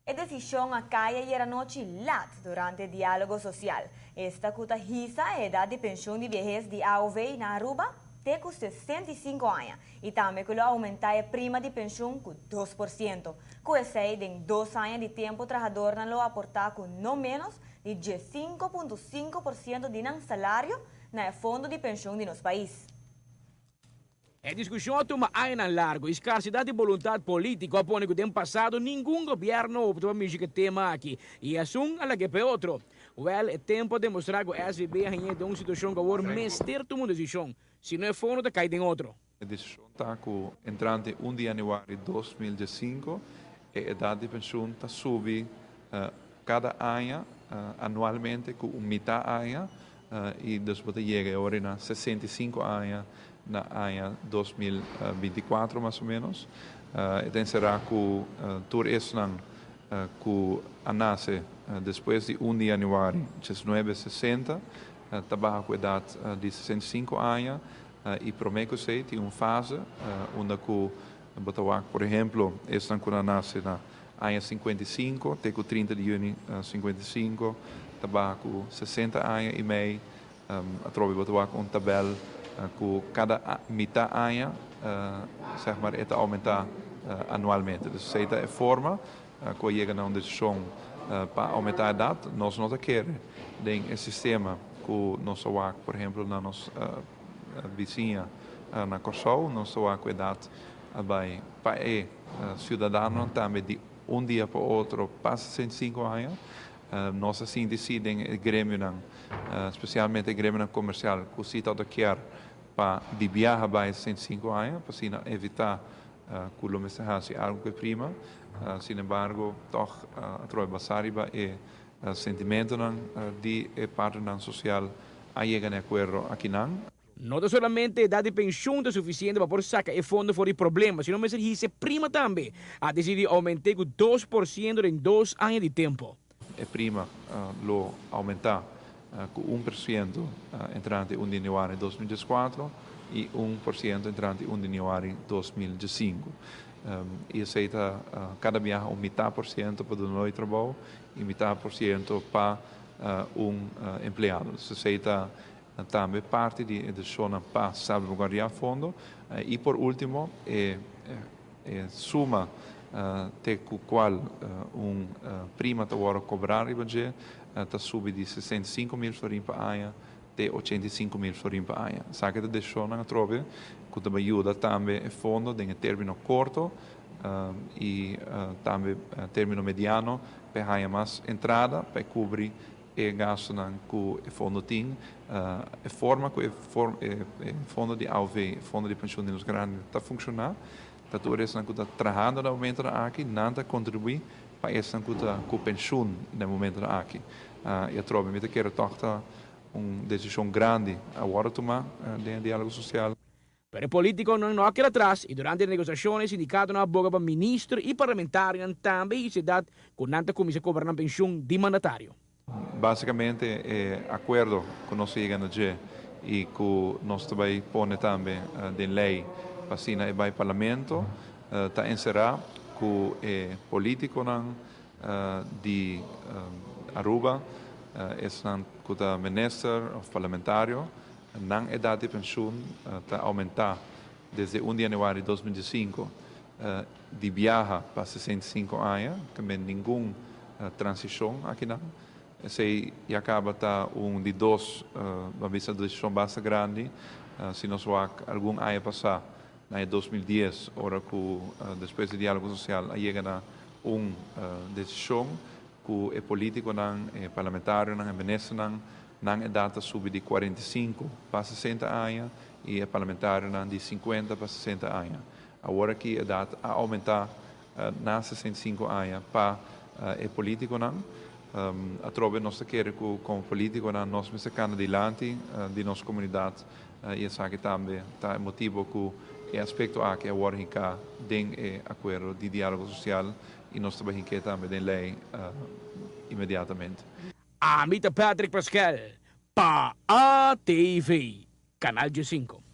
E desishon a kai ayera nochi lat durante Diálogo Sosial. Esta ku ta hisa e edat di penshun di biehes di AOV na Aruba te ku 65 aña i tambe ku lo oumentá e prima di penshun ku 2%. Ku esei, den 2 aña di tempu trahadónan lo aportá ku no ménos di 5.5% di nan salario na e fondo di penshun di nos pais. E diskushon a tuma añanan largu i skarsedat di boluntat polítiko a pone ku den pasado ningun gobièrnu a opta pa mishi ku e tema aki i esun a lag'é pa e otro. Wèl, e tempu a demostrá ku SVB a hañ'é den un situashon ku awor mester tuma un desishon, si no e fondo ta kai den otro. E desishon ta ku entrante 1 di yanüari 2015 e edat di penshun ta subi kada aña, anualmente ku un mitar aña, i dus bo ta yega e ora na 65 aña na aña 2024 mas o ménos. E ta enserá ku tur esnan ku a nase despues di 1 di yanüari 1960 ta baha ku edat di 65 aña i promé ku esei tin un fase unda ku bo ta wak, por ehèmpel, esnan ku a nase na aña 55 te ku 30 di yüni 55 ta baha ku 60 aña i mei. Atrobe bo ta wak un tabèl ku kada mitar aña, zeg maar, e ta oumentá anualmente. Dus esei ta e forma ku a yega na un desishon pa oumentá edat. Nos no ta kere den e sistema ku nos a wak, por ehèmpel, na nos bisiña na Kòrsou. Nos ta wak ku edat a bai pa e siudadanonan tambe di un dia pa otro pa 65 aña. Nos a sinti sí den e gremionan, spesialmente e gremionan komersial, ku sí ta kier pa di biaha bai 65 aña, pa asina evitá ku lo mester hasi algu ku e prima. Sin embargo, tòg atrobe basá riba e sentimentonan di e partnernan sosial a yega na e akuerdo akinan. No ta solamente edat di penshun ta sufisiente pa por saka e fondo for di problema, sino mester hisa e prima tambe. A disidí oument'é ku 2% den 2 aña di tempu. E prima lo oumentá ku 1% entrante 1 di yanüari 2014 i 1% entrante 1 di yanüari 2015. I esei ta kada biaha un mitar porshento pa dunadó di trabou i mitar porshento pa un empleado. Esei ta tambe parti di e desishonnan pa salvaguardiá fondo. I por último, e suma te ku kual un prima ta wòrdu kobrá riba dje ta subi di 65.000 florin pa aña te 85.000 florin pa aña. Esaki ta desishonnan atrobe ku ta yuda tambe e fondo den e término korto i tambe término mediano pa haña mas entrada pa kubri e gastunan ku e fondo tin. E forma ku e fondo di AOV, e fondo di penshun di nos grandi, ta funshoná, ta tur esnan ku ta trahando na momento aki, nan ta kontribuí pa esnan ku ta ku penshun na momento aki. I atrobe mi ta kere tòg ta un desishon grandi awor tumá den Diálogo Sosial. Pero e polítikonan no a keda atras i durante e negosiashon e sindikatonan a boga pa minister i parlamentarionan tambe hisa edat ku nan ta kuminsá kobra nan penshun di mandatario. Básikamente e akuerdo ku nos a yega na dje i ku nos ta bai pone tambe den lei pa asina e bai parlamento ta enserá ku e polítikonan di Aruba, esnan ku ta minister òf parlamentario, nan edat di penshun ta oumentá desde 1 di yanüari 2005 di biaha pa 65 aña, tambe ningun transishon akinan. Esei ya kaba ta un di dos, ban bisa, desishon basta grandi. Si nos wak algun aña pasá, na 2010, ora ku despues di Diálogo Sosial a yega na un desishon ku e polítikonan, e parlamentarionan, e ministernan, nan edat ta subi di 45 pa 60 aña i e parlamentarionan di 50 pa 60 aña. Awor aki edat a oumentá na 65 aña pa e polítikonan. Atrobe nos ta kere ku komo polítikonan nos mester kana dilanti di nos komunidat i esaki tambe ta e motibu ku e aspekto aki awor hinká den e akuerdo di Diálogo Sosial i nos ta bai hink'é tambe den lei inmediatamente. Ami ta Patrick Pascal pa ATV, Kanal 5.